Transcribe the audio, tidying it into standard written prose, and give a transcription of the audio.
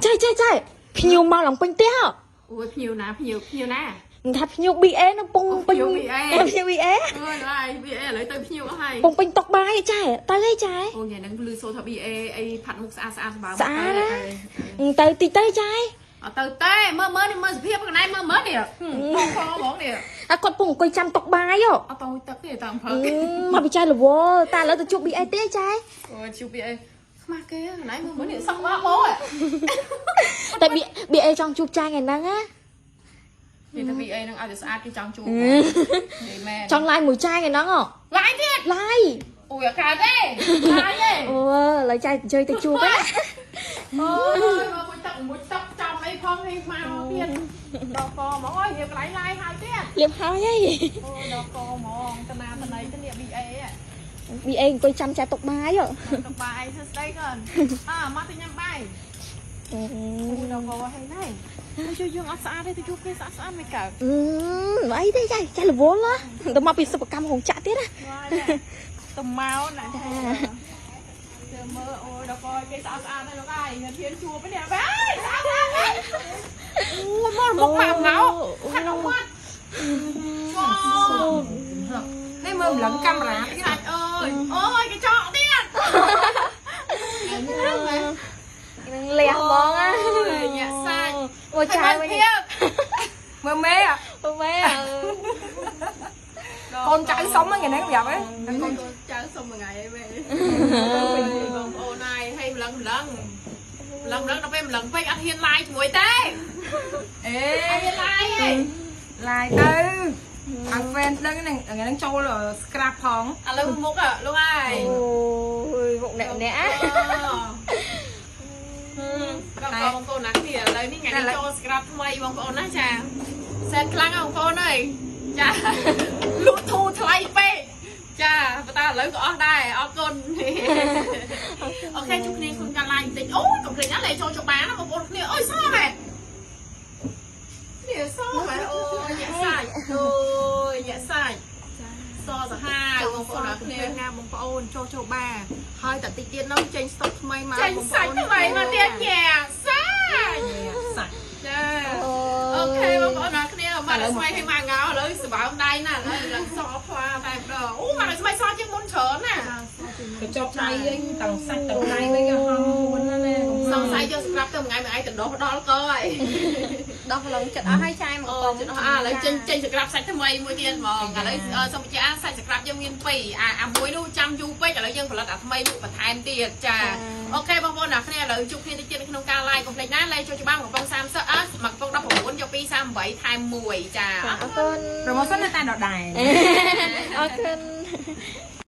ចែចែចែភ្ញៀវមកឡើងពេញផ្ទះហ៎ អូយភ្ញៀវណាភ្ញៀវភ្ញៀវណា មិនថាភ្ញៀវ BA នៅពងពេញ ភ្ញៀវ BA ភ្ញៀវ BA អើយឡាយ BA ឥឡូវទៅភ្ញៀវអស់ហើយ ពងពេញតុកបាយចែទៅអីចែ អូថ្ងៃហ្នឹងលឺសូថា BA អីផាត់មុខស្អាតស្អាតសម្បើ ស្អាតណាទៅតិចទៅចែ អត់ទៅទេមើលមើលនេះមើលសភាពកន្លែងមើលមើលនេះបងផងហ្មងនេះ អាគាត់ពងអង្គុយចាំតុកបាយហ៎ អត់ទៅទឹកទេតាមព្រឹក មកពីចែរវល់តែឥឡូវទៅជួប BA ទេចែ អូយជួប BA ខ្មាស់គេកន្លែងមើលមើលនេះសក់បាក់បង តែ BA ចង់ជួបចែថ្ងៃហ្នឹងណា និយាយថា BA ហ្នឹងឲ្យតែស្អាតគេចង់ជួបនិយាយមែន ចង់ឡាយមួយចែថ្ងៃហ្នឹងហ៎ ឡាយទៀត ឡាយ អូយអត់កើតទេឡាយទេ អូឥឡូវចែអញ្ជើញទៅជួបណា អូយមកមួយទឹកមួយទឹកចំអីផងនេះមកទៀតដល់កហ្មងអើយរៀបកន្លែងឡាយហើយទៀត លៀបហើយហី អូដល់កហ្មងតាណាតណៃទៅនេះ BA BA អង្គុយចាំចែតុកបាយហ៎ ទៅបាយធ្វើស្ដីកូនអើមកទៅញ៉ាំបាយអូដល់កហើយណែជួយយើងអត់ស្អាតទេទៅជួបគេស្អាតស្អាតមិនកើត អឺអីទេចែចែរវល់ណាទៅមកពីសិប្បកម្មរោងចក្រទៀតណា ទៅមកណាទៅមើលអូដល់កគេស្អាតស្អាតហើយលោកអាយហ៊ានជួបនេះបាយស្អាតស្អាតអូមកមុខមកងោខាត់អត់មាត់ នេះមើលម្លឹងកាមេរ៉ាទៀត សាច់អើយអូយកញ្ចក់ទៀត នឹងលះហ្មងណា ញាក់សាច់ អូចែវិញ ភាព មើលមេ អូម៉ែ កូនចៅសុំហ្នឹងថ្ងៃហ្នឹងប្រាប់ហ៎ កូនចៅសុំមួយថ្ងៃអីវិញបងប្អូនហើយហើយម្លឹងម្លឹងម្លឹងម្លឹងដល់ពេលម្លឹងពេកអត់ហ៊ានឡាយជាមួយទេ អេ អត់ហ៊ានឡាយទេ ឡាយទៅឲ្យ fan ដឹងហ្នឹងថ្ងៃហ្នឹងចូល scrap ផង ឥឡូវមុខលោកហើយ អូយមុខអ្នកអ្នក ដល់បងប្អូនណាគ្នាឥឡូវនេះថ្ងៃនេះចូល scrap ថ្មីបងប្អូនណាចាសែនខ្លាំងបងប្អូនអើយចាលក់ធូរថ្លៃពេកចាប៉ុន្តែឥឡូវក៏អស់ដែរអរគុណ OK ជួបគ្នាក្នុងការ live បន្តិចអូយកុំភ្លេចណាលេចូលជបានណាបងប្អូនគ្នាអូយសមែននេះសមែនអូយញាក់សាច់អូយញាក់សាច់សសាហាវបងប្អូនអរគ្នា ណាបងប្អូនចូលចូលបាហើយតែតិចទៀតនោះចេញស្តុកថ្មីមក ចេញសាច់ថ្មីមកទៀតញាក់សាច់ សាច់ ចា OK បងប្អូនអរគ្នាមកដល់ស្មៃឲ្យមកងោឥឡូវសបើមដៃណាឥឡូវឡើងសផ្លាតែម្ដងអូមកដល់ស្មៃសជាងមុនច្រើនណា កញ្ចប់ដៃវិញទាំងសាច់ទាំងដៃវិញក៏ហំខ្លួនណាស់ណា សង្ស័យយកស្រាប់ទៅមួយថ្ងៃមួយថ្ងៃទៅដោះដល់កហើយ ដោះឡងចិត្តអស់ហើយចាយមក អូ កំ ចុះអាឥឡូវចេញចេញស្ក្រាប់សាច់ថ្មីមួយទៀតហ្មងឥឡូវសូមបញ្ជាក់សាច់ស្ក្រាប់យើងមានពីរអាអាមួយនោះចាំយូរពេកឥឡូវយើងផលិតអាថ្មីលក់បន្ថែមទៀតចា OK បងប្អូនអ្នកគ្នាឥឡូវជួបគ្នាតិចទៀតនៅក្នុងការ live កុំភ្លេចណា live ចូលច្បាប់កំប៉ុង30អើមកកំប៉ុង19យក238ថែម1ចា អរគុណ promotion នៅតែដដែល អរគុណ